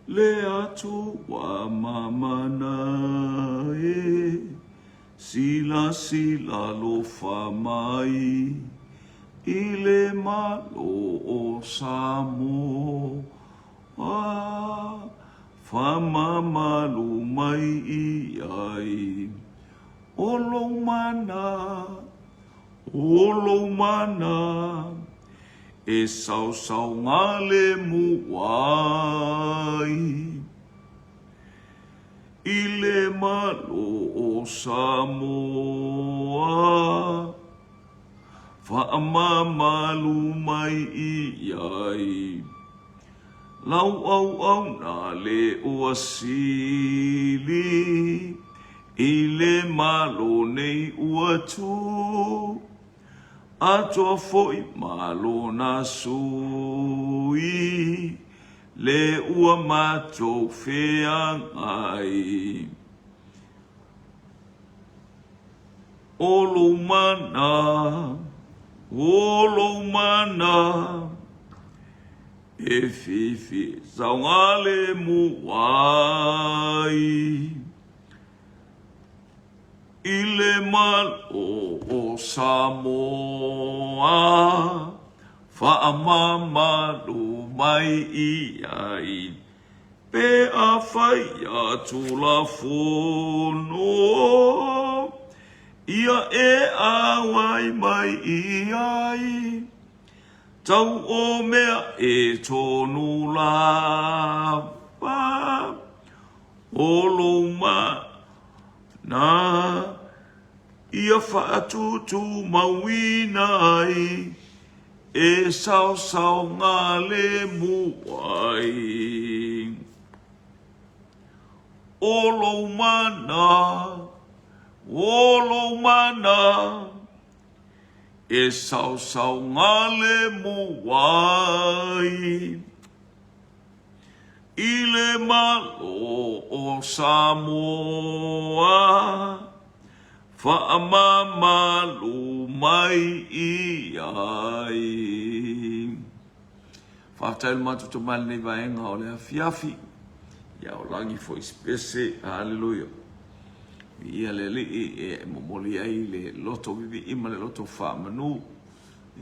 Le Atua mamana e, Silasila alofa mai i le Malo o Samoa, Faamamalu mai i ai o lou mana, o lou mana e saosaogalemu ai. I le Malo o Samoa, faamamalu mai i ai lau auauna le ua sili i le Malo nei ua tu atoa foi ma lona sui le ua matou feagai. O lou mana, o lou mana, e fifi saogalemu ai. I le Malo o Samoa, faamamalu mai i ai, pe afai ia Tulafono ia e auai mai i ai, tau o mea e tonu lava, o lou mana ia faatutumauina ai e saosaogalemu ai. O lou mana, o lou mana, e saosaogalemu ai. I le Malo o Samoa, faamamalu mai i ai. Faafetai le matou tama i lenei vaega o le afiafi. Ia o lagi foi se pese. Haleluia. Viia le Alii e momoli ai le loto vivii ma le loto faamanu.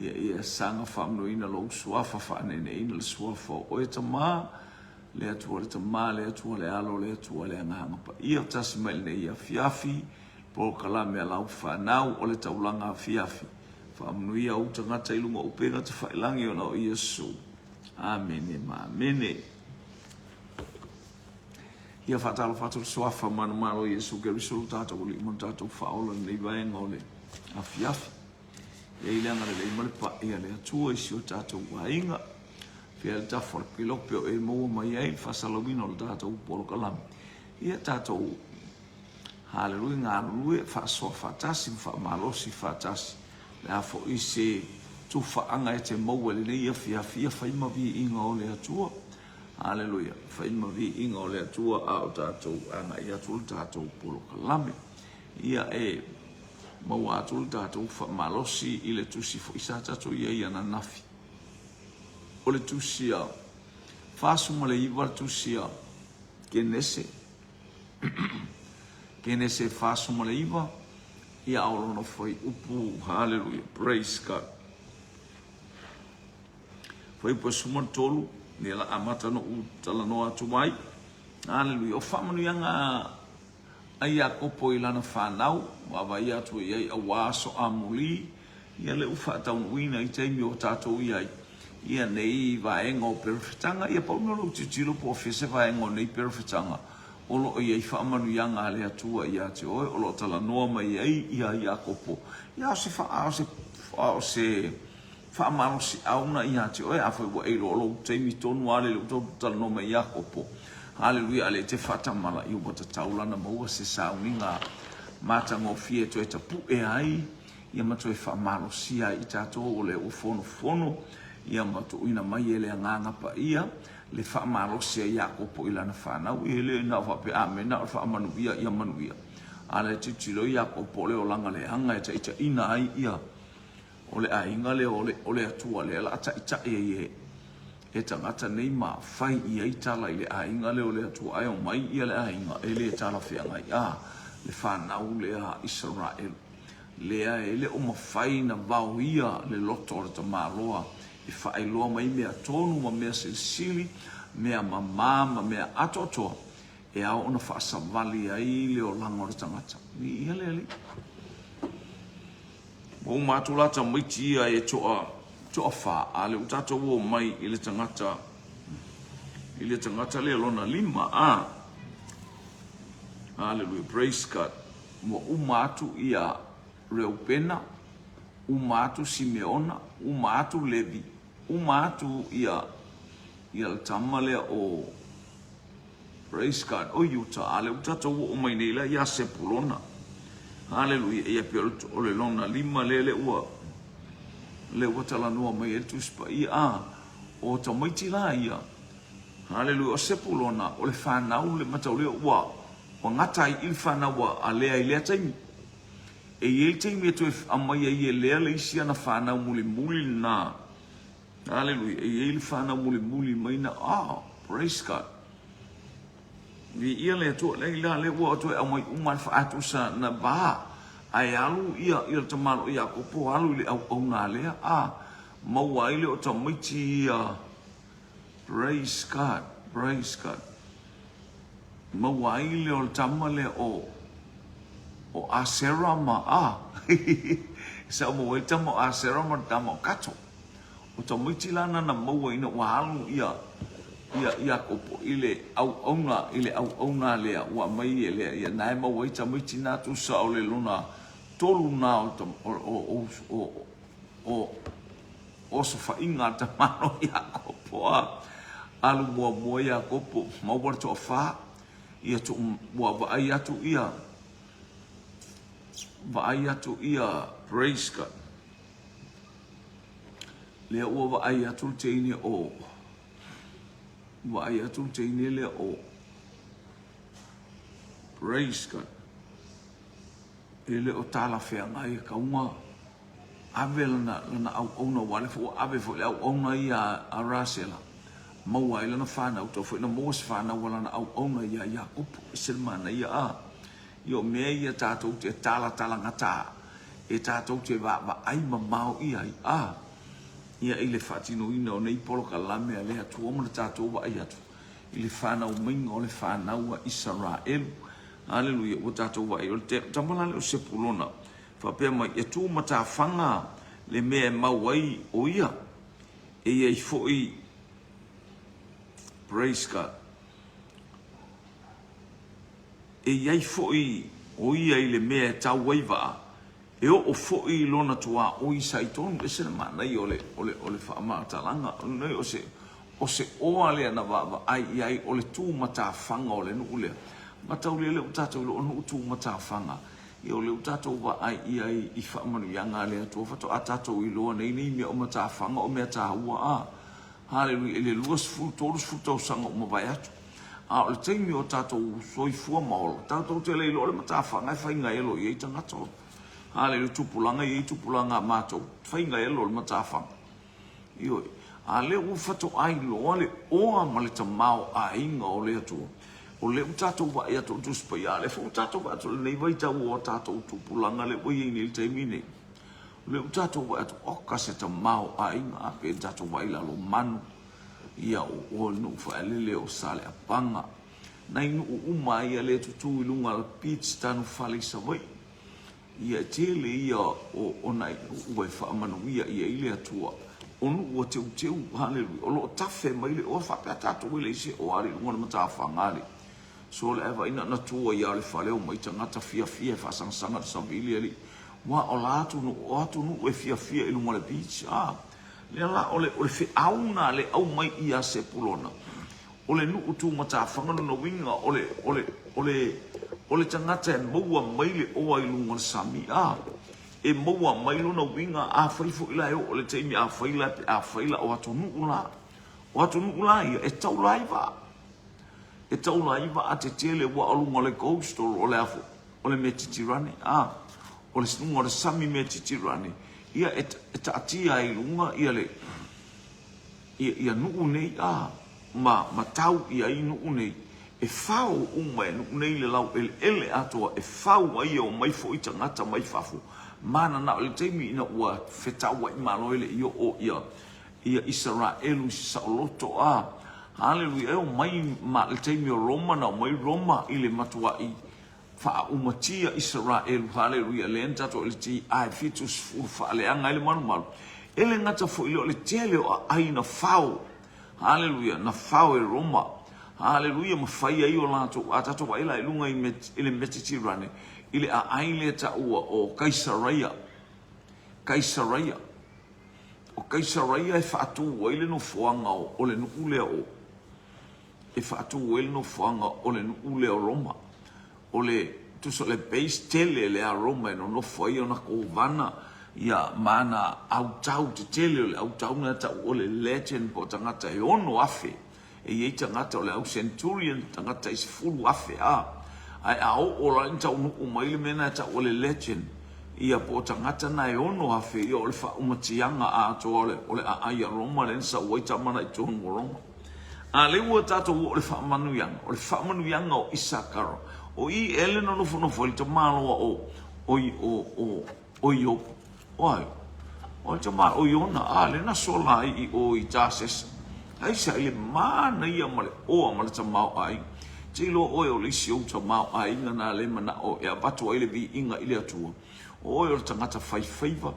Ia ia saga faamanuina lou suafa, faaneeneeina le suafa o oe Tama, le Atua le Tama, le Atua le Alo, le Atua le Agaga Paia, tasi mai lenei afiafi, polokalame a lau fanau o le taulaga afiafi. Faamanuia ou tagata i luga o upega tafailagi ona o Iesu. Amene ma amene. Ia faatalofa atu le suafa manumalo o Iesu Keriso lo tatou Alii ma lo tatou Faaola i lenei vaega o le afiafi. E i ai le agalelei ma le pai a le Atua i si o tatou aiga. Fea le tafa o le kelope o e maua mai ai le faasalauina o le tatou polokalame. Ia tatou haleluia galulue faasoa faatasi ma faamalosi faatasi. Le a foi se tufaaga e te maua i lenei afiafi, ia fai ma viiga o le Atua. Haleluia, fai ma viiga o le Atua a o tatou agai atu le tatou polokalame. Ia e maua atu le tatou faamalosi i le tusi foi sa tatou i ai ananafi. O le tusi a 49 le tusi a Kenese. Kenese 49, ia a o lona fuaiupu, hallelujah, praise God. Fuaiupu e 13, ia la amata ona ou talanoa atu ai. Hallelujah, o faamanuiaga a Iakopo i lana fanau, vaavaai atu i ai auā aso amuli, ia lea ua faataunuuina i taimi o tatou i ai, ia nei vaega o perofetaga. Ia pau mea o lou tilotilo po o fea se vaega o nei perofetaga o lo o i ai faamanuiaga a le Atua ia te oe, o lo o talanoa mai ai ia Iakopo, ia o se, a o se, a o se Faamalosiauna ia te oe, afai ua e iloa lou taimi tonu a lele ua tatou talanoa mai Iakopo. Haleluia, a le te faatamala, ia ua tatau lana maua se sauniga matagofie e toe tapue ai, ia ma toe faamalosia ai i tatou o lea ua fonofono, ia ma tuuina mai e le Agaga Paia le faamalosi a Iakopo i lana fanau. E le na o faapea, amena, o le faamanuia ia manuia. A le tilotilo Iakopo o le olaga leaga e taitaiina ai ia O le aiga lea o le, o le Atua lea la a taitai ai e, e tagata nei ma fai i ai tala i le aiga lea o le Atua ae omai ia le aiga e le talafeagai a le fanau lea a Isaraelu lea e le o mafai na vaoia le loto o le tamaloa e faailoa mai mea tonu ma mea silisili, mea mama ma mea atoatoa e ao ona faasavali ai le olaga o le tagata. Viia le Alii. Ua uma atu la tamaiti ia e toa, toafa, a lea ua tatou o mai i le tagata, i le tagata lea lona lima, a. Hallelujah, praise God. Ua uma atu ia Reupena, uma atu Simeona, uma atu Levi, uma atu ia, ia le tama lea o Praise God. O Iuta, a lea ua tatou oo mai nei la ia Sepulona. Haleluia. Ia pei o le lona lima lea lea ua lea ua talanoa mai ai le Tusi Paia. A, o tamaiti la ia. Haleluia. O Sepulona, o le fanau le mataulia ua ua gata ai i le fanau a Lea i lea taimi. E i ai le taimi e toe aumai ai e Lea le isi ana fanau mulimuli lena. Aleluia. E i ai le fanau mulimuli mai na, oh, praise God. Viia le Atua, lea la lea ua toe aumai uma le faatusa na va. Ae alu ia, ia le tamalo Iakopo alu i le auauna a Lea, a maua ai le o tamaiti ia, praise God, praise God. Maua ai le o le tama lea o, o Asera ma, a, sa maua ai le tama o Asera ma le tama o Kato. O tamaiti la na na maua ina ua alu ia, ia Iakopo i le auauna, i le auauna lea ua aumai e Lea, ia na e maua ai tamaiti na tusa o le lona tolu na o, o, o, o, o, osofaiga a le tamalo Iakopo a alu muamua Iakopo maua le toafa ia tuu ua vaai atu ia vaai atu ia praise God lea ua vaai atu le teine o vaai atu le teine lea o praise God e le o talafeagai e kauga ave lana, lana auauna, aua o lea foi ua ave foi le auauna ia a Rasela, maua ai lana fanau, tau foi ina maua se fanau a lana auauna ia Iakopo. E ese le manaia, a! Ia o mea ia tatou te talatalagata, e tatou te vaavaai mamao i ai, a! Ia i le faatinoina o nei polokalame a le Atua ma le tatou vaai atu i le fanau maiga o le fanau a Isaraelu. Aleluia, ua tatou vaai, o le tama la lea o Sepulona, Faapea mai, e tu matafaga le mea e mau ai o ia, e i ai foi, praise God, e i ai foi o ia i le mea e tau ai vaa, e oo foi lona tuaoi i Saitonu. Ese le manaia o le, o le, o le faamatalaga, o se, o se oa lea na vaavaai i ai, o le tu matafaga o le nuu lea. Mataulia lea ua tatou iloa o nuu tu matafaga. Ia o lea ua tatou vaai i ai i faamanuiaga a le Atua faatoa tatou iloa nei nei mea o matafaga o mea taua a. Haleluia i le 20, 30 tausaga ua mavae atu. A o le taimi o tatou soifua ma ola, tatou te le iloa le matafaga e faigaelo i ai tagata. Haleluia, tupulaga e i ai tupulaga a matou, faigaelo le matafaga. Ioe. A lea ua faatoa iloa le oa ma le tamaoaiga o le Atua, o lea ua tatou vaai atu i le Tusi Paia, a o lea foi ua tatou vaai atu i lenei vaitau o a tatou tupulaga lea ua i ai nei i le taimi nei, o lea ua tatou vaai atu, oka se tamaoaiga, a pei ona tatou vaai i Lalomanu, ia o oe le nuu faaeleele o Saleapaga, nai nuu uma ia lea e tutu i luga o le beach Tanufale i Savaii. Ia e tele ia o nai nuu e faamanuia i ai le Atua. O nuu ua teuteu, haleluia, o lo o tafe mai le oa faapea tatou e leai se oa i luga o le matafaga alii. So le vaai na ona tua ia o le fale omai tagata fiafia e faasagasaga i le savili alii. Aua o la atunuu, o atunuu e fiafia i luga o le beach. Ah, lea la o le, o le feau na le aumai ia Sepulona. O le nuu tumatafaga lona uiga o le, o le, o le, o le tagata e maua mai le oa i luga o le sami, a, e maua mai lona uiga, afai foi la e oo i le taimi, afai la pe afai la o atunuu la, o atunuu la ia e taula ai vaa, e taula ai vaa tetele ua o luga o le coastal o le a foi, o le Metitirane, a, o le luga o le sami Metitirane, ia e, e taatia ai i luga ia le. ia, ia nuu nei, a, ma, ma tau i ai nuu nei, e fao uma e nuu nei le laueleele atoa e fau ai e omai foi tagata mai fafo, mananao i le taimi ina ua fetauai malo e le i oo ia, ia Isaraelu i se saoloto, a, haleluia, e omai ma le taimi o Roma, na omai Roma i le matuai faaumatia Isaraelu, haleluia, lea na tatou i le TI 70 faaleaga ai le malumalu, e le gata foi lea o le tele o aai na fao, haleluia, na fao e Roma, haleluia, ma fai ai o latou, a tatou vaai la i luga i le Metitirane, i le aai lea taua o Kaisaraia, Kaisaraia, O Kaisaraia e faatu ai le nofoaga o le nuu lea o e faatu ai le nofoaga o le nuu lea o Roma. O le tusa o le base tele lea a Roma e nonofo ai ona kovana ia ma ana autau tetele o le autau na tau o le legend po o tagata e 6,000 E i ai tagata o le au centurion, tagata i 10,000 a. Ae a oo la ina taunuu mai le mea lena e tau o le legend, ia po o tagata na e 6,000, ia o le faaumatiaga atoa o le, o le aai a Roma lea na sau ai tama na i totonu o Roma. A lea ua tatou oo i le faamanuiaga, o le faamanuiaga o Isakara, o i ea le nofonofo ai le tamaloa o, o, o, o, O Iopo. O ai? O le tama o Iona, a, lea na sola ai i o i Tasesa. Aisea i le manaia ma le oa ma le tamaoaiga. Te iloa oe o le isi ou tamaoaiga na le manao e avatu ai le viiga i le Atua. O oe o le tagata faifaiva,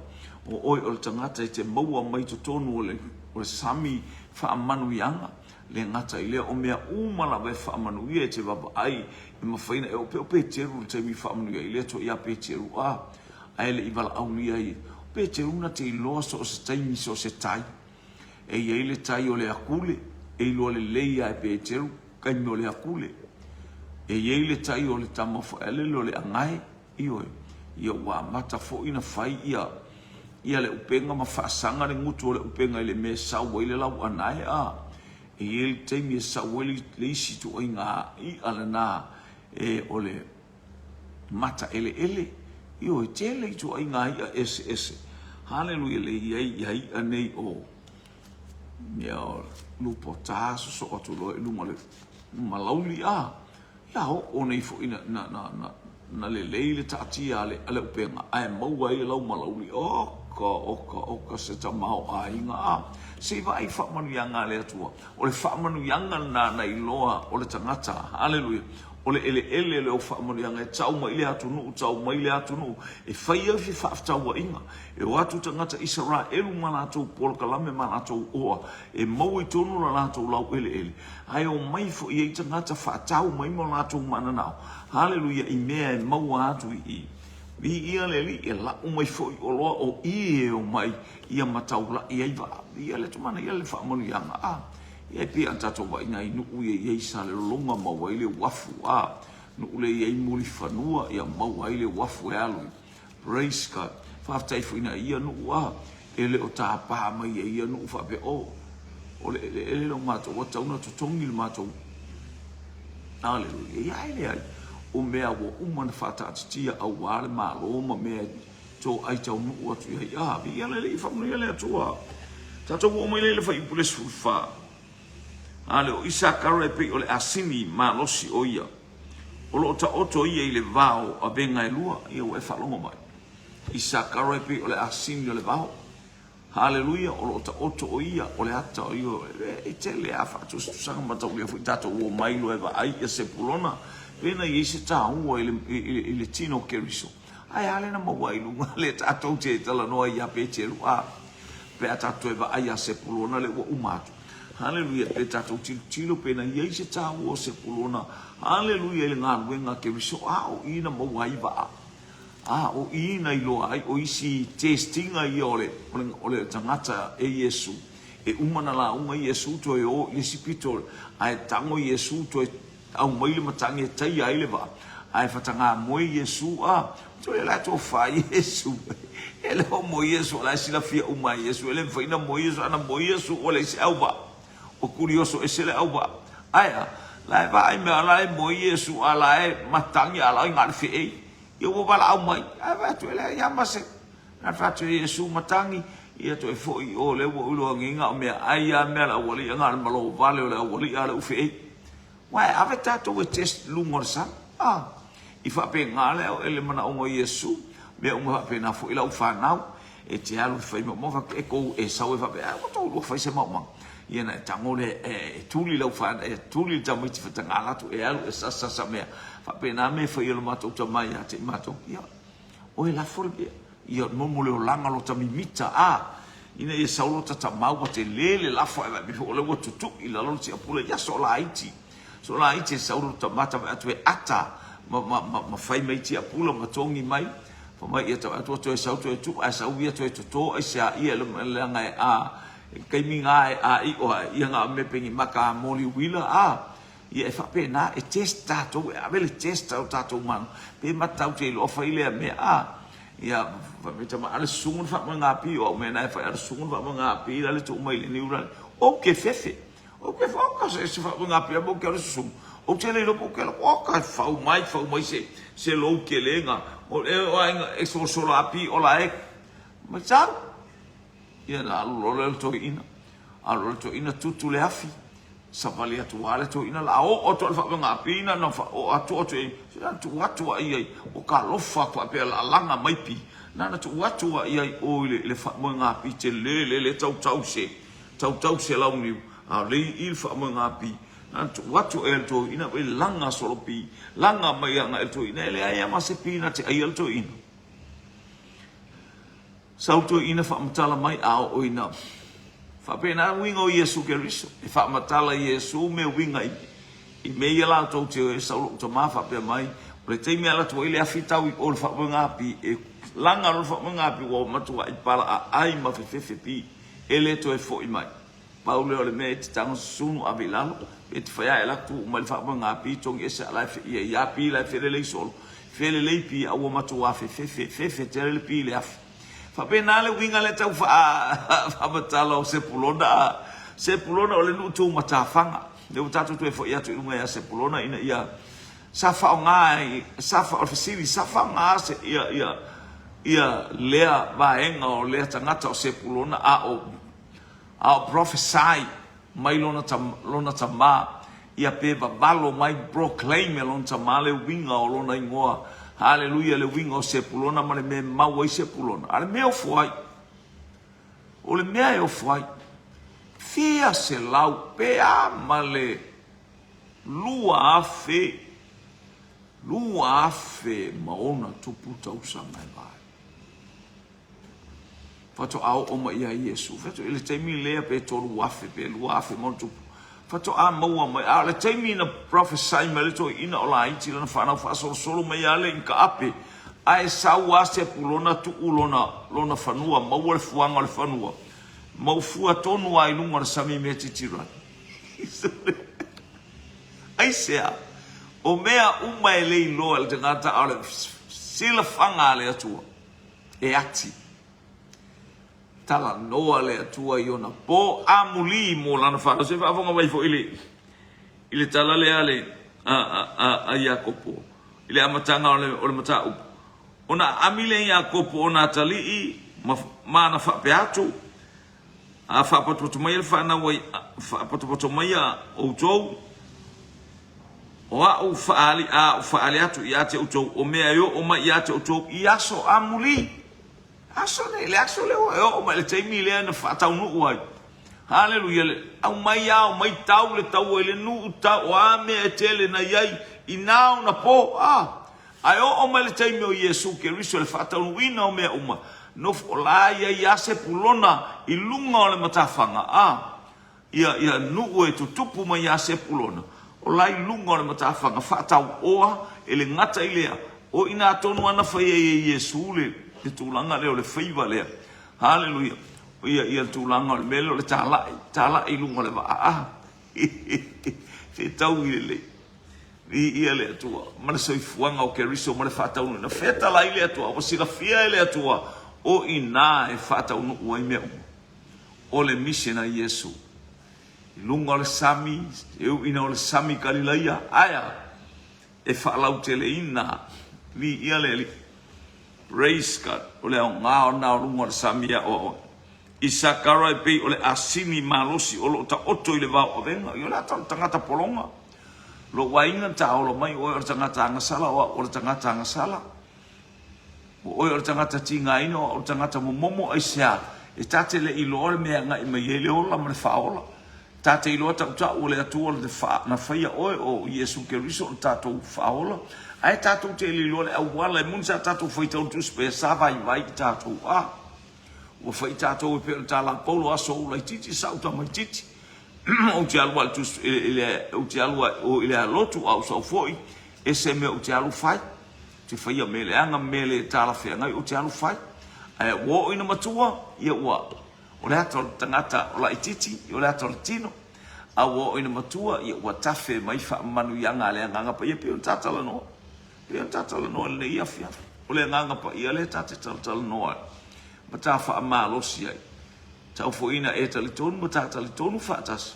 o oe o le tagata e te maua mai totonu o le, o le sami faamanuiaga, le gata i lea, o mea uma lava e faamanuia e te vaavaai e mafai ona e oo pei o Peteru i le taimi i faamanuia ai le Atua ia Peteru, a, ae le i valaaulia ia. O Peteru na te iloa so o se taimi so o se tai. E i ai le tai o le akule, e iloa lelei lava e Peteru taimi o le akule. E i ai le tai o le tama foi lele o le anae, ioe, ia ua amata foi ona fai ia ia le upega ma faasaga le gutu o le upega i le mea e sau ai le lau anae, a. E i ai le taimi e sau ai le isi ituaiga iʻa lena e o le mata eleele. Ioe, tele ituaiga iʻa eseese. Haleluia, le i ai ia iʻa nei o mea o lupota sosoo atu loa i luga o le malauli a. Ia oo nei foi na, na, na, na, na lelei le taatia a le, a le upega, ae maua ai le laumalauli. Oka, oka, oka se tamaoaiga. A, se i vaai i faamanuiaga a le Atua. O le faamanuiaga lena na iloa o le tagata. Haleluia. O le eleele lea o faamanuiaga e tau mai i le atunuu, tau mai i le atunuu, e fai ai se faafetauaiga. E o atu tagata Isaraelu ma latou polokalame ma latou oa, e maua i totonu la latou laueleele, Ae omai foi i ai tagata faatau mai ma o latou mananao, haleluia, i mea e maua atu i i. Viia le Alii, e lau mai foi oloa o i e omai ia ma taulai ai vaa. Viia le Atua, manaia le faamanuiaga. A, ia e pei ona tatou vaai nai nuu ia i ai Salelologa maua ai le uafu, a, nuu lea i ai Mulifanua, ia maua ai le uafu e alu i. Praise God. Faafetai foi na ia nuu a e le o tapa mai e ia nuu faapea o o le eleele lea o matou ua tatau ona totogi le matou. Aleluia. Ia e leai. O mea ua uma ona faataatitia aua le Malo ma mea e toai taunuu atu i ai. A, viia le Alii, faamanuia le Atua. Tatou oo mai lea i le fuaiupu le 14. A le o Isakara e pei o le asini malosi o ia. O lo o taoto ia i le va o avega e lua, ia ua e faalogo mai. Isakara e pei o le asini o le vao. Haleluia, o lo o taoto o ia, o le ata o ia, e tele a faatusatusaga ma taulia foi tatou o mai loa e vaai ia Sepulona, pe na i ai se taua i le, i, i, i le tino o Keriso. Ae a lea na maua ai i luga lea tatou te talanoa ai ia Peteru, a, pe a tatou toe vaai ia Sepulona lea ua uma atu. Haleluia, pe tatou tilotilo pe na i ai se taua o Sepulona, haleluia, i le galuega a Keriso, a o i na maua ai vaa, a o i na iloa ai o isi testiga ia o le, o le, o le tagata e Iesu. E uma na lauga Iesu toe o i le isi pito, ae tago Iesu toe aumai le matagi e taia ai le vaa, ae fatagā moe Iesu, a, toe la e tofa Iesu. E le o moe Iesu, o la e silafia uma e Iesu, e le mafai ona moe Iesu, ana moe Iesu, ua leai se auvaa. Ua kulioso ese le auvaa. Ae a, la e vaai mai, la e moe Iesu, a la e matagi, a la e gale feei. Ia ua valaau mai, ae vaai atu, e leai lava ma se. Na fai atu e Iesu, Matagi, Ia toe foi i o lea ua ou iloa nei na o meaai a mea a le aualii na o le malo vale o le aualii a le ufe ei. Ua e ave tatou e test luga o le sami. A, i faapena le o ele manaoga o Iesu, mea uma faapena foi lau fanau, e te alu e fai maumaga, faapea e kou e sau e faapea, a ua tou lua fai se maumaga. Ia na e tago lea e tuli lau fanau, e tuli le tamaiti fatagala atu e alu e sasa sa mea. Faapena mea e fai e lo matou tama ia te i matou. Ia, oe lafo le mea. Ia momo le olaga lota mimita a ina ia sau lota tama ua tele le lafo ae vaai o lea ua tutui i lalo le tiapula ia soolaiti soolaiti e sau lota tama ta vaai atu e ata ma, ma, ma, ma fai mai tiapula ma togi mai fa mai ia ta vaai atu toe sau toe tuu ae sau ia toe toto ai se a ia leaga e a taimi na e a i o ia na me pengi maka moli uila a Ia e faapena, e test tatou, e ave le test a o tatou manu, pe matau te iloa fai lea mea, a. Ia, fai mai tama, a le susugu le faamoegapi, o au mea na e fai, a le susugu le faamoegapi, la le tuu mai le niu la, ou te fefe, ou te fefe, oka se se faamoegapi a mo ke le susugu, ou te le iloa po o ke ala, oka e fau mai, fau mai se, se lou kelega, o e o aiga, e solosolo api o la e, mai sau. Ia na alu loa lea o le toeaina, alu loa le toeaina tutu le afi, savali atu lava le toeaina la oo atu lava i le faafeagaapi na ona faaoo atu atu i ai, se na ona tuu atu lava i ai, o ka alofa atu faapea o le a laga mai pi, na ona tuu atu lava i ai i o i le faamoegaapi tele lea e tautau se, tautau se launiu, a o lea e i i le faamoegaapi, na ona tuu atu i ai e le toeaina vaai laga solo pi, laga mai agai i le toeaina, e leai lava ma se pi na te aia le toeaina. Sau toeaina faamatala mai a oo ina faapena uiga o Iesu Keriso. E faamatala Iesu mea uiga i, i mea ia latou te o e sau lou tama faapea mai, o le taimi e alu atu ai le afi tau i o le faamoegapi e laga loa le faamoegapi ua matuai palaaai ma fefefe pi e le toe foi mai. Pau lea o le mea e te tago susunu ave i lalo, pe te fai ae la tuu mai le faamoegapi togi ese a la e feia ia pi la e felelei solo. Felelei pi a ua matua fefefe, fefe tele le pi i le afi. Faapena le uiga lea tau faamatala o Sepulona. Sepulona o le nuu tu matafaga. Lea ua tatou toe foi atu i luga ia Sepulona ina ia sa faaaoga ai, sa fa, o le fesili, sa faaaoga se ia, ia, ia lea vaega o lea tagata o Sepulona a o A o prophesy mai lona lona tama ia pe vavalo mai proclaim e lona tama le uiga o lona igoa. Haleluia le uiga o Sepulona ma le mea e mau ai Sepulona. A le mea e ofo ai. O le mea e ofo ai. Fia selau pe a ma le 2000 2000 ma tausaga e va ai. Faatoa oo mai ia Iesu. Faatoa i le taimi lea pe 3000 pe 2000 ma ona tupu. Faatoa maua mai. A o le taimi na prophesy mai le toeaina o laiti lana fanau faasolosolo mai lava lea i taape. Ae sau lava Sepulona tuu lona, lona fanua, maua le fuaga o le fanua. Mau fua tonu lava i luga o le sami Metitirani. Aisea? O mea uma e le iloa e le tagata a o le silafaga a le Atua. E ati. Talanoa le Atua i ona po amuli mo lana fanau. Se faafofoga mai foi i le, i le tala lea a le, a, a, a, a Iakopo, i le amataga o le, o le mataupu. Ona aami lea Iakopo o na atalii ma, ma ana faapea atu, A faapotopoto mai le fanau ai, faapotopoto mai a outou, o a'u faaali, a a'u faaali atu ia te outou, o mea e oo mai ia te outou i aso amuli. Aso nei, le aso lea e oo mai le taimi lea na faataunuu ai. Haleluia, le aumai ao mai tau le taua i le nuu tau, o a mea e tele na i ai i na ona po, ah, Ae oo mai le taimi o Iesu Keriso le faataunuuina o mea uma, nofo la ia iā Sepulona i luga o le matafaga, a, ia, ia nuu e tutupu mai iā Sepulona, o la i luga o le matafaga faatauoa, e le gata i lea, o i ina tonu lava na fai ai e Iesu le, le tulaga lea o le faiva lea. Haleluia. Ia, ia le tulaga o le mea lea o le talai, talai i luga o le vaa, a, fetaui lelei. Viia le Atua, ma le soifuaga o Keriso ma le faataunuuina. Fetalai le Atua, ua silafia e le Atua, o i ina e faataunuu ai mea uma. O le mission a Iesu. I luga o le sami, e ui ina o le sami Kalilaia, ae a? E faalauteleina. Viia le Alii. Praise God. O le aoga o na o luga o le sami e aoao ai. Isakara e pei o le asini malosi o lo o taoto i le vao avega. Ia o le a tau le tagata pologa. Lou aiga na taola mai o oe o le tagata agasala o au o le tagata agasala. O oe o le tagata tigaina o au o le tagata momomo aisea e ta te le iloa le mea e agai mai ai le ola ma le faaola. Ta te iloa tautau o le Atua le fa, na faia oe o Iesu Keriso o le tatou faaola. Ae tatou te le iloa le auala e moni sa tatou faitau le Tusi Paia sa vaivai i tatou a. Ua fai tatou e pei o le tala a Paulo aso ou laititi sa ou tamaititi. Ou te alu a i le, ou te alu a i le alotu a ou sau foi, ese mea ou te alu fai. Ou te faia mea leaga ma mea le talafeagai ou te alu fai. Ae ua oo ina matua, ia ua, o le ata o le tagata o laititi, ia o le ata o le tino. A ua oo ina matua, ia ua tafe mai faamanuiaga a le Agaga Paia pei ona ta talanoa. Pei ona ta talanoa i lenei afiafi. O le Agaga Paia lea ta te talatalanoa ai ma ta faamalosi ai. Tau foi ina e talitonu ma ta talitonu faatasi,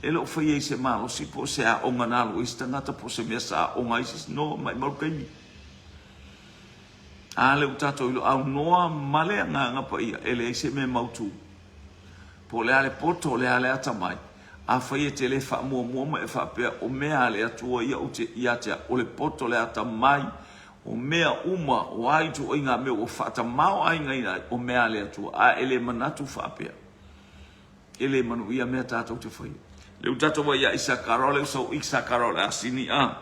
e le o faia i se malosi po o se aoga na alu ai se tagata po o se mea sa aoga ai se isi. No, maimau le taimi. A lea ua tatou iloa aunoa ma le Agaga Paia, e leai se mea mautū. Po o le a le poto, o le a le atamai, afai e te le faamuamua ma e faapea o mea a le Atua ia ou te ia te au, o le poto, le atamai, o mea uma, o a ituaiga mea ua faatamaoaigaina ai, o mea a le Atua, a e le manatu faapea, e le manuia mea tatou te faia. Lea ua tatou vaai ia Isakara, o lea ua sau Isakara o le asini a.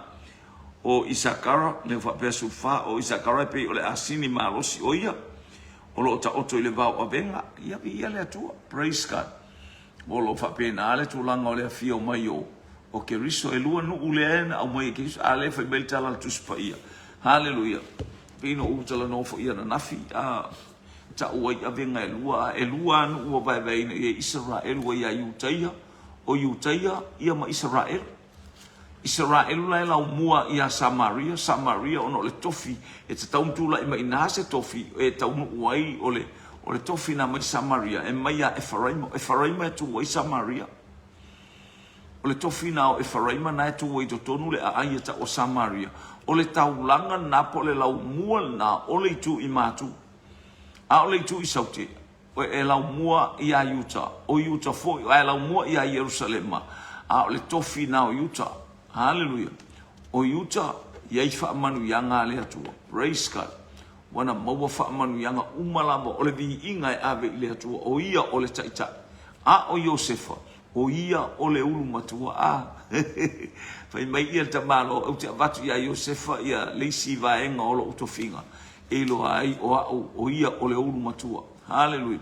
O Isakara, lea ua faapea 14, o Isakara e pei o le asini malosi o ia, o lo o taoto i le vao avega, ia viia le Atua. Praise God. O lo o faapena le tulaga o le afio mai o o Keriso. E lua nuu lea na aumai e Keriso, a lea fai mai le tala a le Tusi Paia. Haleluia. Pei na ou talanoa foi ananafi, a tau ai avega e lua, a e lua lava nuu ua vaevaeina i ai Isaraelu ua ia Iutaia, o Iutaia ia ma Isaraelu. Isaraelu la e laumua ia Samaria, Samaria ona o le tofi e tatau ona tulai mai ina se tofi e taunuu ai o le o le tofi na mai Samaria e mai ia Efaraima, o Efaraima e tu ai Samaria. O le tofi na o Efaraima na e tu ai totonu le aai e tau o Samaria. O le taulaga lena po o le laumua lena o le itu i Matu. A o le itu i Saute, e laumua iā Iuta, o Iuta foi, ae laumua iā Ierusalema, a o le tofi na o Iuta. Haleluia! O Iuta, i ai faamanuiaga a le Atua. Praise God! Ua na maua faamanuiaga uma lava o le viiga e ave i le Atua, o Ia o le Taitai. A o Iosefa, o Ia o le ulu matua. A! Fai mai ia le tamaloa, ou te avatu iā Iosefa ia le isi vaega o lou tofiga, e iloa ai o au o ia o le ulu matua. Haleluia!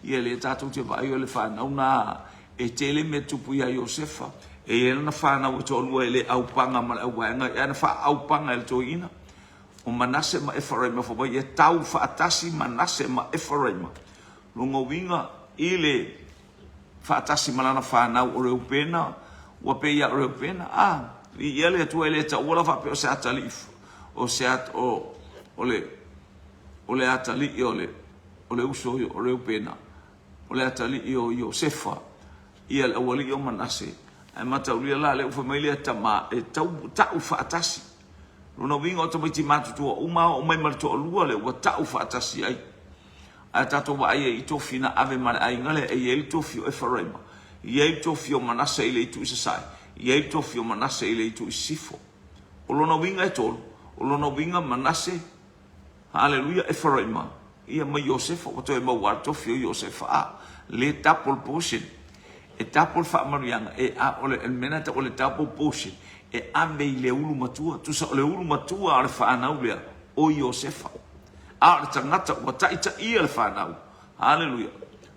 Ia lea tatou te vaai o le fanau na e tele mea tupu iā Iosefa. E i ai lana fanau e toalua e le aupaga ma le auvaega, ae na faaaupaga e le toeaina o Manase ma Efaraima, fai mai e tau faatasi Manase ma Efaraima. Lona uiga i le faatasi ma lana fanau o Reupena, ua pei ia o Reupena, a, viia le Atua e le taua la faapea o se atalii, o se at, o, o le, o le atalii o le, o le uso o Reupena, o le atalii o Iosefa, ia le aualii o Manase. Ae mataulia la lea ua fai mai lea tama e tau, tau faatasi. Lona uiga o tamaiti matutua uma oo mai ma le toalua lea ua tau faatasi ai. Ae tatou vaai ai i tofi na ave ma le aiga lea, e i ai le tofi o Efaraima, e i ai le tofi o Manase i le itu i sasae, e i ai le tofi o Manase i le itu i sisifo. O lona uiga e tolu, o lona uiga Manase, haleluia, Efaraima, ia ma Iosefa, ua toe maua lava le tofi o Iosefa. A, le double portion. E double faamanuiaga, e, a, o le mea lena e tau o le double portion, e ave i le ulu matua, tusa o le ulu matua o le fanau lea, o Iosefa. A o le tagata ua taitaia le fanau. Haleluia.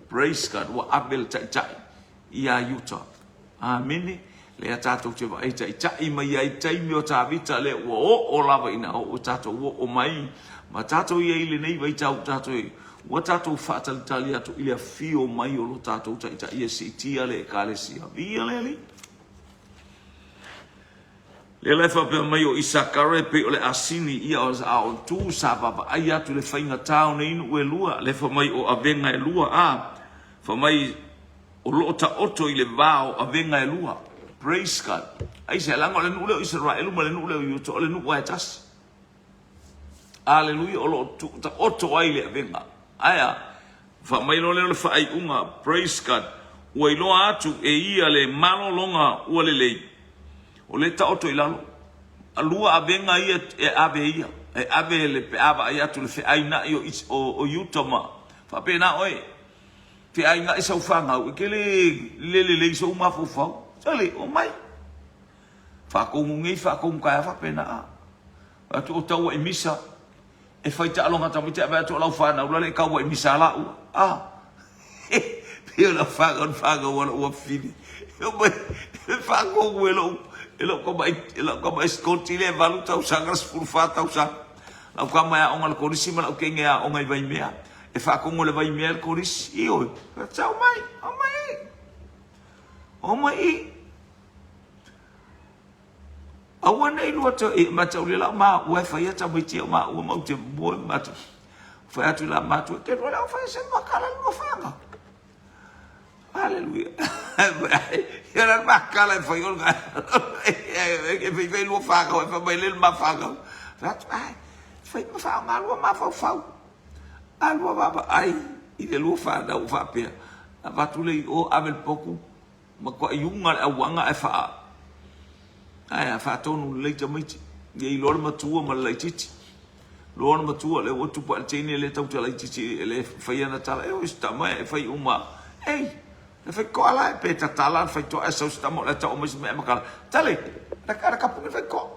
Praise God. Ua ave le taitai iā Iuta. Amene. Lea tatou te vaai taitai mai ai taimi o Tavita lea ua oo lava ina oo tatou oo mai ma tatou i ai i lenei vaitau tatou i ua tatou faatalitali atu i le afio mai o lo tatou taitai e siitia le Ekalesia. Viia le Alii. Lea la e faapea mai o Isakara e pei o le asini ia a o tu sa vaavaai atu i le faigata o nei nuu e lua, lea fai mai o avega e lua a fai mai o lo o taoto i le va o avega e lua. Praise God. Aisea? Leaga o le nuu lea o Isaraelu ma le nuu lea o Iuta o le nuu lava e tasi. Aleluia, o lo o taoto ai le avega. Ae a? Faa mai loa lea o le faaiuga, praise God, ua iloa atu e ia le malologa ua lelei. O lea e taoto i lalo. Lua avega ia e ave e ia, e ave le pe a vaai atu le feaina'i o o Iuta ma faapena oe. Feaina'i sau fanau, e te le le lelei sou mafaufau. Sole, omai. Faatonu nei, faatonu taeao faapena. Fai atu o taua i misa. E fai taaloga tamaiti ae vaai atu o lau fanau la le taua i misa a laua. A. Pei o lau fanau le fanau a lou afafine. E omai e faatonu e lou e lou tama e lau tama esikonti lea e 8 tausaga 14 tausaga. Lau tama e aoga i le kolisi ma lau teine e aoga i Vaimea. E faatonu e le Vaimea le kolisi. Ioe. Tau mai, omai. Omai i. Aua nei lua toe e mataulia lau maua e faia tamaiti o maua ma ou te moe ma te fai atu la matua te lua lau fai se makala lua whanga. Hallelujah. Ia la makala e fai ona e fai fai lua whanga e fai mai le ma whanga. Fai atu ai fai ma wha ngā lua ma whau whau. A lua vava ai i le lua whanau whapea. Avatu le i o ave le poku Matuai iuga le auaga ae faa ae a faatonu lelei tamaiti. Ia iloa le matua ma le laitiiti. Iloa le matua lea ua tupu ae le teine lea tau te laitiiti e le fai ana tala. E oi se tama e fai uma. Ei, le faitoa la e pe tatala le faitoa ae sau se tama o le a tau mai se mea e makala. Tale, le kapu le faitoa.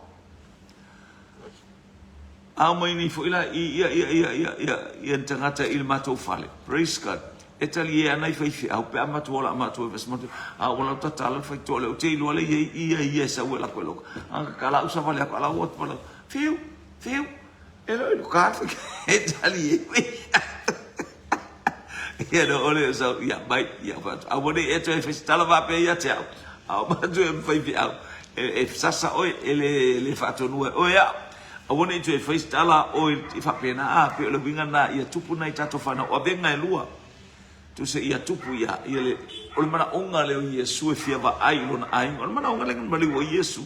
Ao mai nei foi la i ia ia ia ia ia ia ni tagata i le matou fale. Praise God. E talie ana i faifeau pe a matou ola a matou e fai matou a ua lau tatala le faitoa lea ou te iloa le ia ia ia e sau e lako e loka. A ka la usa vale aku ala ua pala. Fiu, fiu. E lo i ka e talie. Ia no ole o sau ia mai ia fa. A ua nei e toe fai se tala faapea ia te au. A o matou e faifeau e sasa oe e le le faatonua e oe au. Aua ne i toe fai se tala a oe i faapena, a pei o le uiga lena ia tupu nai tatou fanau. O avega e lua, tusa ia tupu ia, ia le, o le manaoga lea o Iesu e fia vaai i lona aiga. O le manaoga lea na maliu ai Iesu.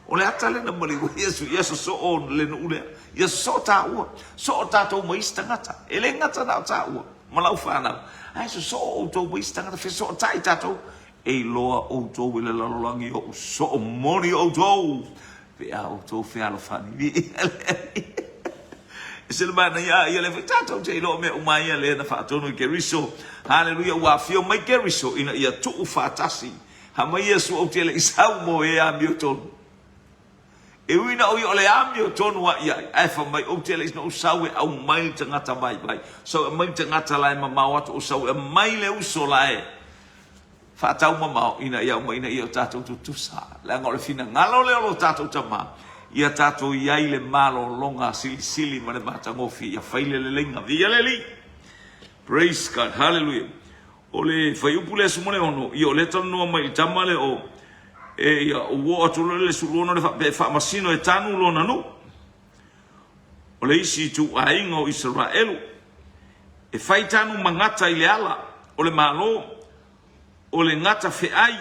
O le ata lea na maliu ai Iesu, ia sosoo le nuu lea. Ia sosoo tāua. Soo tātou ma isi tagata. E le gata na o tāua ma lau fanau. Ae sosoo outou ma isi tagata, fesootai tātou. E iloa outou e le lalolagi oʻu soo moni outou. Pe a outou fealofani. Viia le Alii. E se le manaia a ia lea foi tatou te iloa mea uma ia lea na faatonu i Keriso. Haleluia, ua afio mai Keriso ina ia tuu faatasi. Ha mai Iesu ou te le i sau mo e amiotonu. E ui na o ia o le amiotonu a ia ai, ae fa mai ou te le i ou sau e aumai le tagata vaivai. Sau e aumai le tagata la e mamao atu, ou sau e aumai le uso la e faataumamao ina ia uma ina ia o tatou tutusa. Leaga o le finagalo lea o lo tatou Tama, ia tatou i ai le malologa silisili ma le matagofie, ia fai le leleiga. Viia le Alii! Praise God! Hallelujah! O le fuaiupu lea 16, ia o lea talanoa mai i le tama lea o, e ia, ua oo atu loa le 16 le faapea e faamasino e tanu lona nuu. O le isi ituaiga o Isaraelu, e fai tanu ma gata i le ala o le Malo, o le gata feai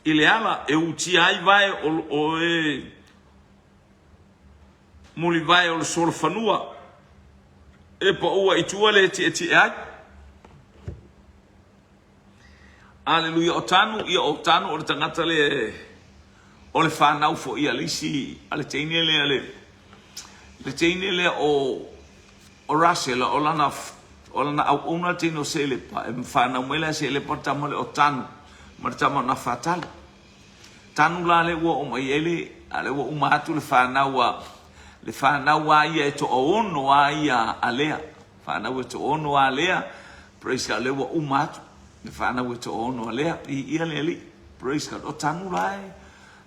i le ala e utia ai vae o e mulivae o le solofanua e paua i tua le tietie ai. Aleluia, o Tanu, ia o Tanu o le tagata le o le fanau foi a le isi a le teine lea le le teine lea o o Rasela o lana o lana auauna le teine o Selepa e fanau mai la Selepa le tama lea o Tanu ma le tama o Nafatali. Tanu la lea ua oo mai ai le a lea ua uma atu le fanau a le fanau a ia e toaono a ia a Lea. Fanau e toaono a Lea. Praise God, lea ua uma atu le fanau e toaono a Lea. Viia le Alii. Praise God. O Tanu la e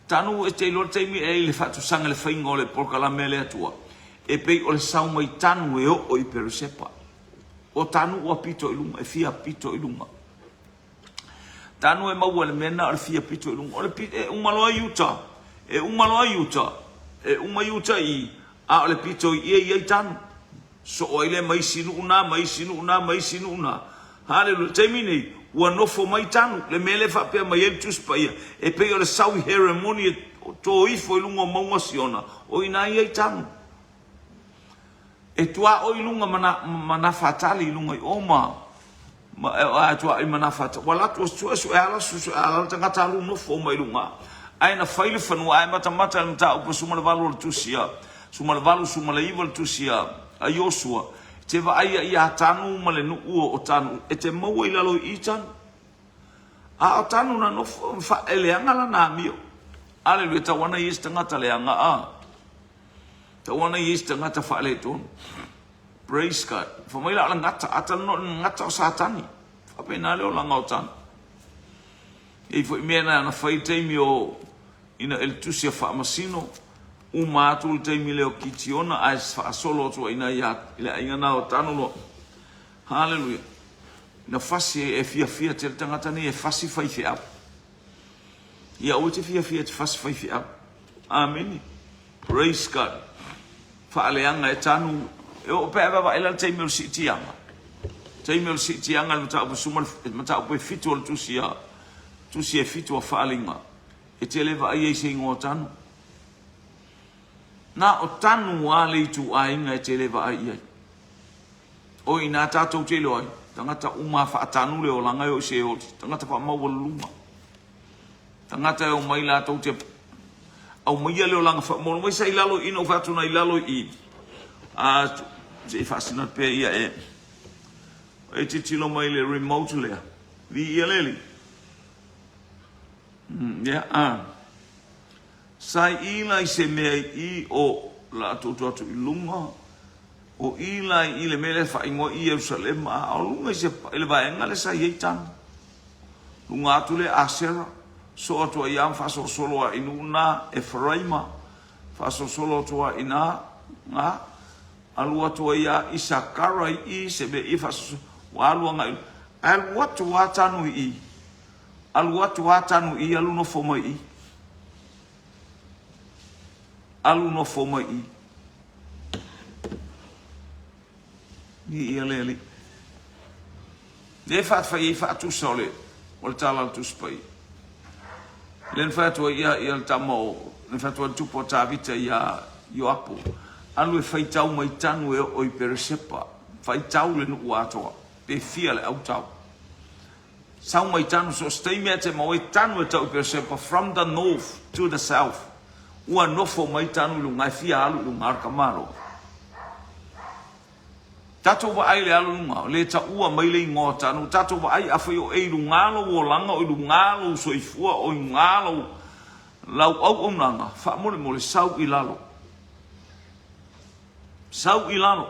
Tanu e te iloa le taimi e i le faatusaga le faiga o le polokalame a le Atua e pei o le sau mai Tanu e oo i Peresepa. O Tanu ua pito i luga, e fia pito i luga. Tanu e maua le mea na o le fia pito i luga. O le pito, e uma loa i uta. E uma loa i uta. E uma i uta i, a o le pito i ia i ai Tanu. Soo ai lea ma isi nuu na, ma isi nuu na, ma isi nuu na. Haleluia. Le taimi nei, ua nofo mai Tanu, le mea lea e faapea mai ai le Tusi Paia, e pei o le sau i Heremoni e to ifo i luga o Mauga Siona, o i ina i ai Tanu. E tuaoi i luga ma na, ma Nafatali i luga i o ma. Ma e a tuaʻi ma nā fata. Ua alu atu suesue ala, suesue ala le tagata alu nofo mai luga. Ae na fai le fanua, ae matamata i le mataupu e 18 o le tusi a, 18, 19 le tusi a, a Iosua, e te vaai ia iā Tanu ma le nuu o Tanu, e te maua i lalo i i Tanu. A o Tanu na nofo, faeleaga lana amio. Aleluia, tau ana i se tagata leaga, a. Tau ana i se tagata faaletonu. Praise God. Fai mai la o le gata, a talanoa i le gata o Satani. Faapena le olaga o Tanu. E i foi mea na na fai taimi o ina e le tusi a faamasino, uma atu le taimi lea o Kitiona ae faasolo atu ai ina ia i le aiga na o Tanu loa. Hallelujah. Na fasi e fiafia tele tagata nei e fasi faifeau. Ia aua e te fiafia e te fasi faifeau. Amene. Praise God. Faaleaga e tanu. E oo pe a vaavaai la le taimi o le siitiaga. Taimi o le siitiaga le mataupu suma le mataupu e fitu o le tusi a tusi e fitu a Faaaliga. E te le vaai ai se igoa tanu. Na o tanu a le ituaiga e te le vaai i ai. O i ina tatou te iloa ai, tagata uma faatanu le olaga e o i Seoli, tagata faamaualuluga. Tagata e omai latou te aumaia le olaga faamaualuluga. Mai sa i lalo i i, na ou fai atu na i lalo i i. A, se i faasino atu pea ia e. E tilotilo mai i le remote lea. Viia le Alii. Ia, a. Sa i la i se mea i i o la tou tu atu i luga, o i la i le mea lea e faaigoa i Ierusalema, a o luga i se i le vaega lea sa i ai Tanu. Luga atu lea Asera, soo atu ai ia ma faasolosolo a i nuu na Eferaima, faasolosolo atu a i na, na, alu atu ai ia Isakara i i se mea i faasolosolo, ua alu agai i alu atu a Tanu i i. Alu atu a Tanu i, alu nofo mai i. Alu nofo mai i. I ia le alii. Le faafai ai faatusa o le o le tala o le Tusi Paia. Le na fai atu ai ia ia le tama o le fai atu ai le tupu o Tavita ia Ioapo. Alu e faitau mai Tanu e oo i Peresepa. Faitau le nuu atoa. Pe fia le autau. Sau mai tanu so o se taimi a te maua ai tanu e tau i Peresepa from the north to the south ua nofo mai tanu i luga e fia alu i luga o le tamaloa. Tatou vaai i le alu i luga o le taua mai le igoa o tanu tatou vaai afai o e i luga lou olaga o i luga lou soifua o i luga lou lau auaunaga faamolemole sau i lalo sau i lalo.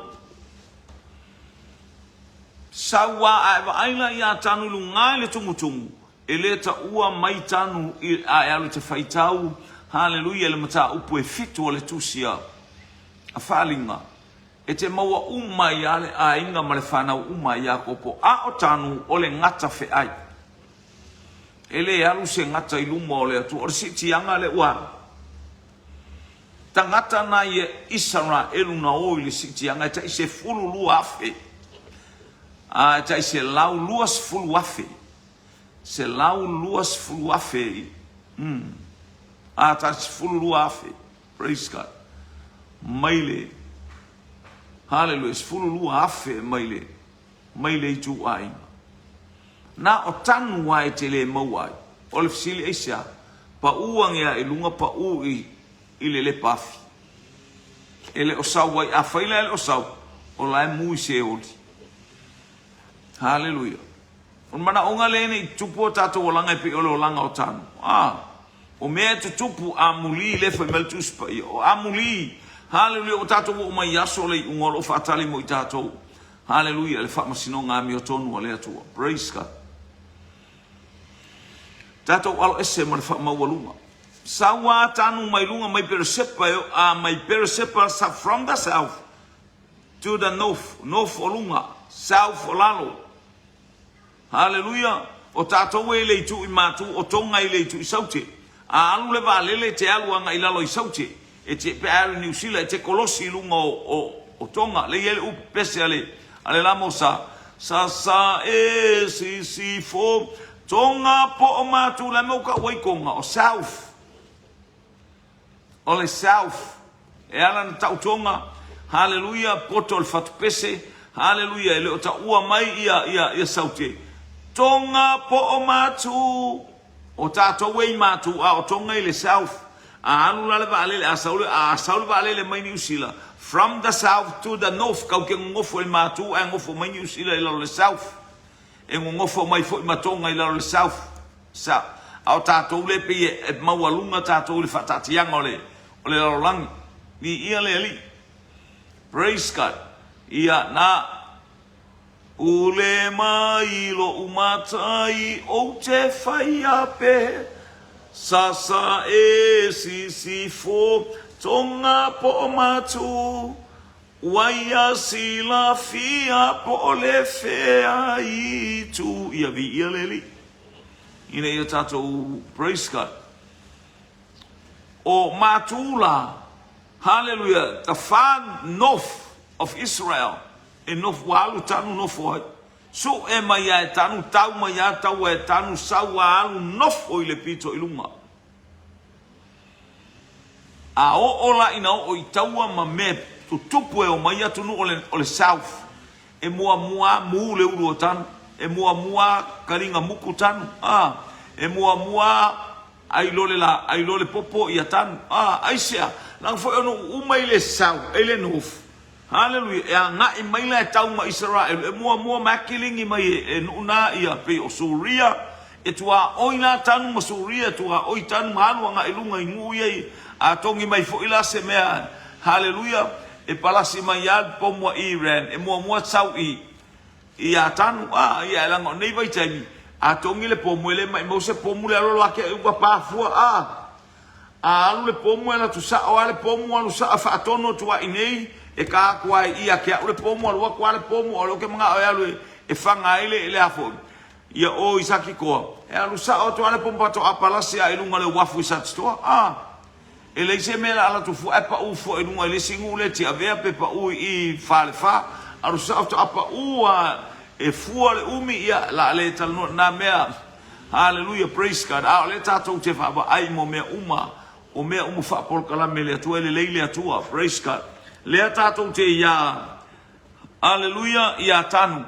Sau a ae vaai la iā Tanu i luga i le tumutumu, e le taua mai Tanu i a e alu i te faitau, haleluia i le mataupu e fitu o le tusi a a Faaliga, e te maua uma ai a le aiga ma le fanau uma a Iakopo, a o Tanu o le gata feai. E le alu se gata i luma o le Atua, o le siitiaga lea ua alu. Tagata na ia Isaraelu na o i le siitiaga e tai 12,000, a e tai 120,000, 120,000, a tai 12,000, praise God, mai le, haleluia, 12,000 mai le, mai le ituaiga. Na o tanu lava e te le maua ai. O le fesili, aisea? Pau age a i luga, pau i, i le lepa afi. E le o sau ai. Afai la e le o sau, o la e mu i Seoli. Haleluia. O le manaoga lea ne i tutupu o tatou olaga e pei o le olaga o tanu. Ah, o mea e tutupu amuli lea fai mai le Tusi Paia. O amuli, haleluia, ua tatou oo mai i aso o le iuga o lo o faatali mo i tatou. Haleluia, le faamasinoga amiotonu a le Atua. Praise God. Tatou alo ese ma le faamaualuga. Sau a tanu mai luga mai Peresepa e a mai Peresepa from the south to the north, north o luga, south o lalo. Haleluia! O tatou e i le itu i Matu, o Tonga i le itu i Saute. A alu le vaalele e te alu agai i lalo i Saute, e te, pe a alu i Niu Sila, e te kolosi i luga o, o, o Tonga. Lea e i ai le upu pese a le, a le Lamosa, Sa sa e si si fo, Tonga po o Matu, la e mau kau ai Tonga, o South. O le South. E ala na tau Tonga, haleluia, poto o le fatupese, Haleluia, e le o taua mai ia, ia, ia Saute. Tonga po o Matu. O tatou e i Matu, a o Tonga i le South. A alu la le vaalele, a sau le, a sau le vaalele mai Niu Sila, from the South to the North, kau ke gogofo i Matu ae gofo mai Niu Sila i lalo le South. E gogofo mai foi ma Tonga i lalo le South. South. A o tatou le pei e, e maualuga tatou i le faataatiaga o le, o le lalolagi. Viia le Alii. Praise God. Ia, na pule mai lo'u matai ou te whaia pe sasa e sisifo tonga po o matu waia silafia po o le fea itu. Ia viia le Alii. Ina ia tatou praise God. O matu la Hallelujah the far north of Israel e nofo ua alu tanu nofo ai sue mai a e tanu tau mai a tau a e tanu sau a alu nofo i le pito i luga a oo la ina oo i taua ma mea tutupu e omai atunuu o le, o le south e muamua mu le ulu o tanu e muamua kaliga muku tanu a e muamua Ai loa le la, ai loa le popo ia tanu. A, aisea? Leaga foi ona ua uma i le sau, e le nofo. Haleluia. E agai mai la e tau ma Isaraelu, e muamua mai a kiligi mai e, e nuu na ia, pei o Suria, e tuaoi la tanu ma Suria, e tuaoi tanu ma alu agai i luga i nuu ia i, a togi mai foi la se mea, haleluia, e palasi mai a le pomu a Iran, e muamua sau i, Ia tanu, a, ia e laga o nei vaitaimi, a togi le pomu e le maimau se pomu le alualu ake ai ua pa fua, a, a alu le pomu e alu atu sao a le pomu alu saa faatonu atu a i nei, e ka atu a i ia ke au le pomu alu atu a le pomu o le oke mangao e alu e, e fanga ai le, le a foi, ia o i Satitoa, e alu sao atu a le pomu faatoa palasi a i luga le uafu i Satitoa, a. E leai se mea la alu atu fua ae pau fua i luga i le isi nuu lea Tiavea pe pau i i Falefa alu sao faatoa pau a e fua le umi ia la le talanoa na mea. Hallelujah, praise God. A o lea tatou te vaavaai mo mea uma, o mea uma faapolokalame e le Atua, e lelei le Atua, praise God. Lea tatou te iā, hallelujah, iā Tanu.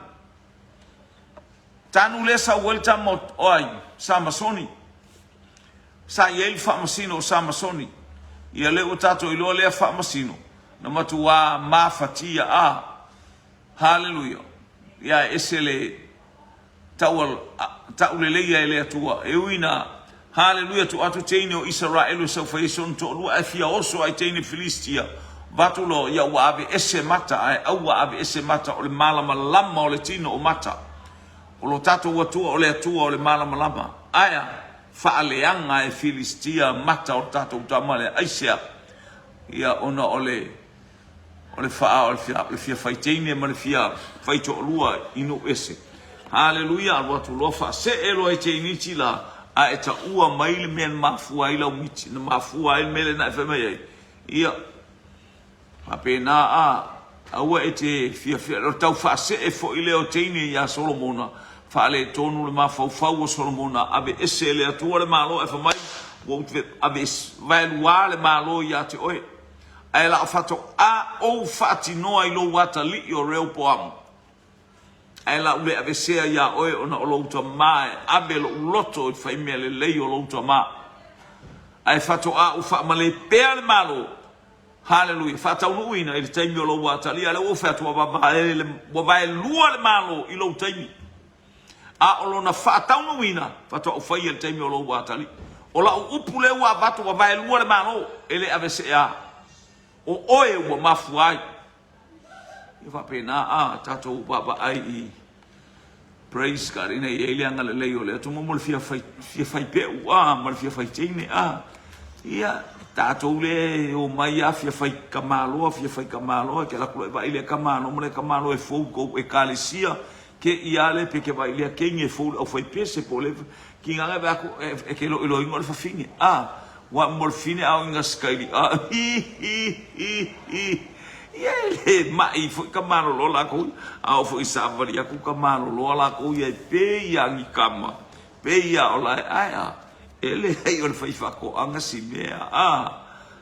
Tanu lea sau ai le tama o ai, Samasoni. Sa i ai le faamasino o Samasoni. Ia lea ua tatou iloa lea faamasino, na matuā mafatia a. Haleluia. Ia e ese le tau, tauleleia e le Atua. E ui na, haleluia, tuu atu teine o Isaraelu e saufai ai si ona toalua, ae fia oso ai teine Filistia. Vatu loa, ia ua aveese mata, ae aua aveese mata o le malamalama o le tino o mata. O lo tatou Atua o le Atua o le malamalama. Ae a? Faaleaga e Filistia mata o le tatou tama lea. Aisea? Ia, ona o le, o le faa, o le fia, le fia fai teine ma le fia fai toalua i nuu ese. Haleluia, alu atu loa faasee loa e teiniti la, a e taua mai le mea na mafua ai lau miti, na mafua ai le mea lea na e fai mai ai. Ia, Faapena a, aua e te fiafia, o le tau faasee foi lea o teine iā Solomona, faaletonu le mafaufau o Solomona, aveese e le Atua le Malo ae fai mai, ua ou ave vaeluā le Malo iā te oe, ae la o faatoā ou faatinoa i lou atalii o Reopoamo. Ae la u le avesea iā oe ona o lou tamā e ave loʻu loto i fai mea lelei o lou tamā. Ae faatoā ou faamalē pea le Malo Haleluia! Faataunuuina i le taimi o lou atalia, lea ua ou fai atu, ua vaelua le Malo i lou taimi. A o lona faataunuuina, faatoa ou faia i le taimi o lou atalia. O lau upu lea ua avatu, ua vaelua le Malo, e le aveseea. O oe ua mafua ai. E faapena a tatou vaavaai i Praise God ina ia i ai le agalelei o le Atua mo le fia fai, fia fai peu a ma le fia fai teine a. Ia tatou le o mai a fia fai kamaloa, fia fai kamaloa ke laku e vai le kamalo ma le kamalo e fou kou ekalesia ke ia le pe ke vai lea keini e fou le au fai pese po le ki nganga ve aku e ke lo ilo ingo le fafine a wa mo le fine a o inga skaili a hi hi hi hi Ia e le maʻi foi ka malolo lākou ia, a oo foi i savali aku ka malolo a lākou ia e pei ia ni kama, pei ia o lae ae a, e leai o le fai faatoaga si mea, a,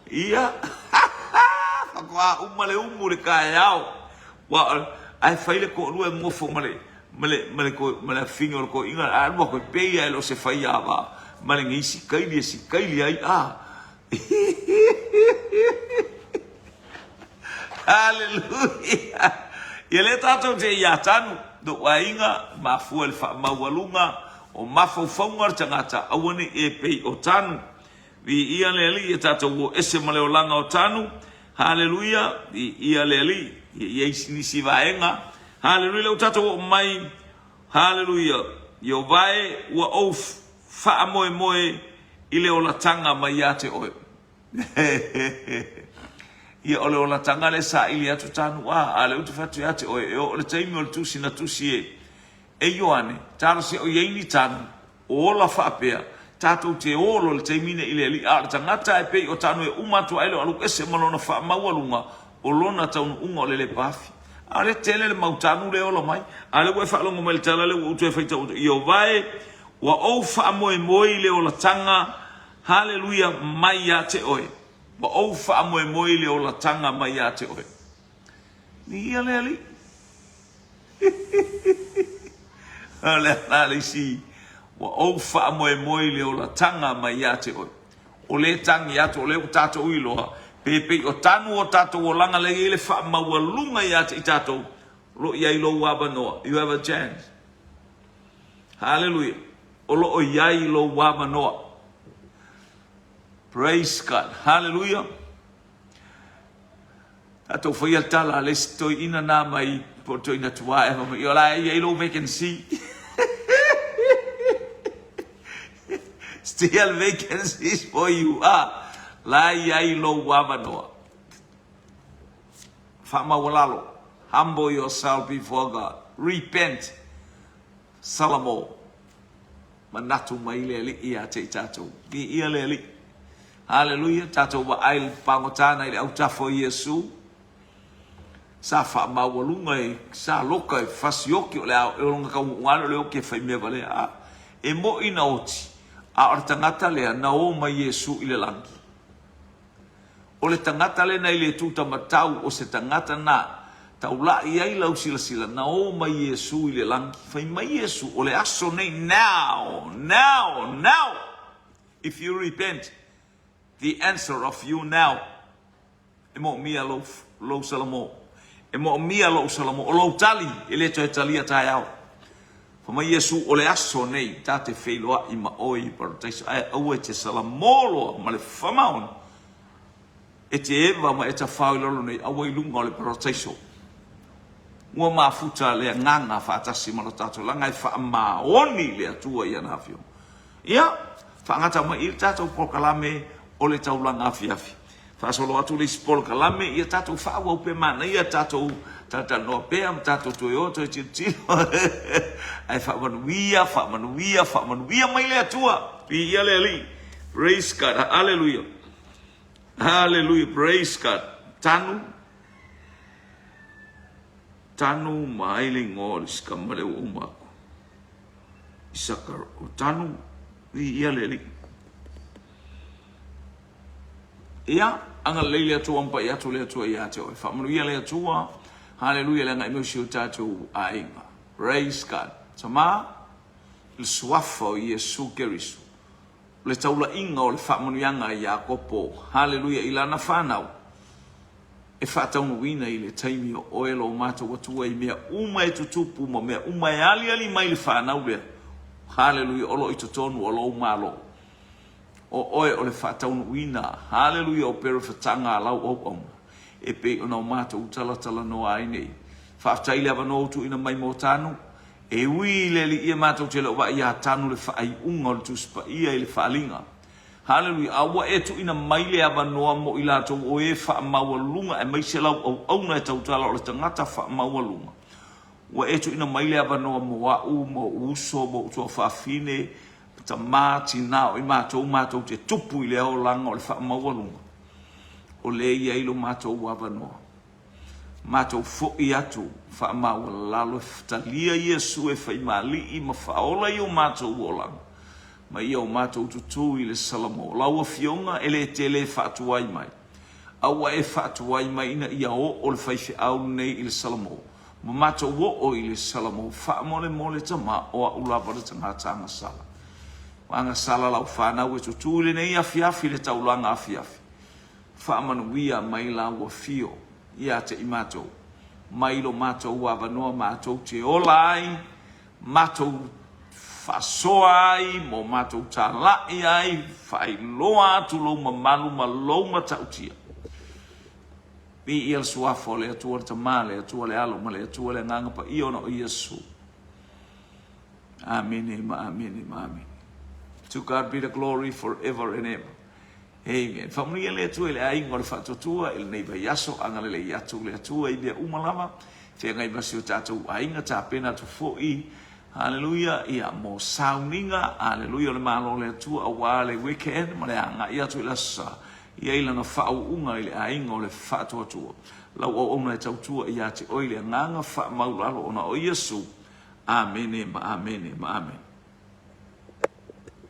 ia, ha, ha, faatoa uma le umu i le taeao. Ua, Ae fai le toalua e nofo ma le ma le ma le ma le afafine o le toeaina ae alu atu e pei lava e le o se faiava ma lenei sikaili e sikaili ai a. Hallelujah! Ia lea tatou te ia tanu, lou aiga, mafua i le faamaualuga o mafaufauga o le tagata, aua ne i e pei o tanu. Viia le Alii, ia tatou o ese ma le olaga o tanu. Haleluia, viia le Alii. Ia i ai nisi vaega. Haleluia, lea ua tatou oo mai. Haleluia, Ieova e, ua ou faamoemoe i le olataga mai ia te oe. Ia, o le olataga lea e saili atu tanu a, a o lea ou te fai atu ia te oe, e oo i le taimi o le tusi na tusi e e Ioane, talosia o i ai ni tanu, o ola faapea, tatou te olo i le taimi nei i le Alii, a o le tagata e pei o tanu e uma atu ai le alu ese ma lona faamaualuga, o lona taunuuga o le lepa afi. A o lea tele le mau tanu lea e ola mai, a o lea ua e faalogo mai i le tala lea ua ou toe faitau atu, Ieova e, ua ou faamoemoe i le olataga, haleluia, mai ia te oe. Ua ou faamoemoe i le olataga mai ia te oe. Viia le Alii. O le a le isi, ua ou faamoemoe i le olataga mai ia te oe. O lea e tagi atu, o lea ua tatou iloa, pe pei o tanu o tatou olaga lea e i ai le faamaualuga ia te i tatou, o lo o i ai lou avanoa. You have a chance. Hallelujah. O lo o i ai lou avanoa. Praise God. Hallelujah. Tatou faia le tala a le isi toeaina na mai po o le toeaina tuae fai mai, o la e i ai lou vacancy. Still vacancies for you. Ah, la e i ai lou avanoa. Faamaualalo. Humble yourself before God. Repent. Salamo. Manatu mai le Alii ia te i tatou. Viia le Alii. Haleluia. Tatou vaai le pagotana i le autafa o Iesu. Sa faamaualuga e sa loka e fasioki o le ao e olonga taunuuga ale o le oki e fai mea valea. A, e moi na oti, a o le tagata lea na o mai Iesu i le lagi. O le tagata lena i le tutamatau o se tagata na taulaʻi ai lau silasila, na o mai Iesu i le lagi. Fai mai Iesu, o le aso nei, now, now, now, if you repent, the answer of you now. E moomia lou, lou salamo. E moomia lou salamo. O lou tali, e le toe talia taeao. Fai mai Iesu, o le aso nei ta te feiloaʻi ma oe i Parataiso, ae aua e te salamo loa ma le famaoni, e te eva ma e tafao i lalo nei, aua i luga o le Parataiso. Ua mafuta le agaga faatasi ma lo tatou laga e faamaoni le Atua i ana afioga. Ia, faagata mai i le tatou polokalame o le taulaga afiafi. Faasolo atu le isi polokalame, ia tatou faaauau pea manaia tatou talatalanoa pea ma tatou toe o toe tilotilo. Ae faamanuia, faamanuia, faamanuia mai le Atua. Viia le Alii. Praise God. Hallelujah. Hallelujah. Praise God. Tanu. Tanu ma ai le igoa o le isi tama lea ua uma atu. Isaka o Tanu. Viia le Alii. Ia, agalelei le Atua ma pai atu le Atua ia te oe. Faamanuia le Atua. Haleluia le agai mai o si o tatou aiga. Praise God. Tama, le suafa o Iesu Keriso, o le taulaiga o le faamanuiaga a Iakopo, haleluia, i lana fanau, e faataunuuina i le taimi o oe lo matou Atua i mea uma e tutupu ma mea uma e aliali mai le fanau lea, haleluia, o lo o i totonu o lou Malo. O oe o le faataunuuina, haleluia, o perefataga a lau auauna, e pei ona o matou talatalanoa ai nei. Faafetai i le avanoa ua tuuina mai mo Tanu. E ui i le Alii e matou te le o vaai ia Tanu le faaiuga o le Tusi Paia i le faaaliga. Haleluia, a ua e tuuina mai le avanoa mo i latou o e faamaualuga aemaise lau auauna e tautala o le tagata faamaualuga. Ua e tuuina mai le avanoa mo a'u, mo ou uso, mo ou tuafaafine, tama, tina, o i matou matou te tupu i le olaga o le faamaualuga, o lea e i ai lo matou avanoa. Matou foi atu faamaualalo e talia Iesu e faimaali'i ma faaola i o matou olaga, ma ia o matou tutū i le Salamo. Lau Afioga e le tele e faatuai mai, a ua e faatuai mai ina ia oo le faifeau lenei i le Salamo. Ma matou oo i le Salamo, faamolemole tama, o a'u lava le tagata agasala. Ua agasala lau fanau e tutū i lenei afiafi i le taulaga afiafi. Faamanuia mai lau afio ia te i matou, mai lo matou avanoa matou te ola ai, matou faasoa ai, mo matou tala'i ai, faailoa atu lou mamalu ma lou matautia. Viia le Suafa o le Atua le Tama, le Atua le Alo ma le Atua le Agaga Paia ona o Iesu. Amene ma amene ma amene. To God be the glory forever and ever. Amen. Faamanuia le Atua i le aiga o le faatuatua i lenei vaiaso, agalelei atu le Atua i mea uma lava, feagai ma si o tatou aiga, tapena atu foi, haleluia, ia mo sauniga, haleluia, o le Malo o le Atua aua le weekend ma le agai atu i le Aso Sa. I ai lana faauuga i le aiga o le faatuatua. Lau auauna e tautua ia te oe i le agaga faamaulalo ona o Iesu. Amene ma amene ma amene.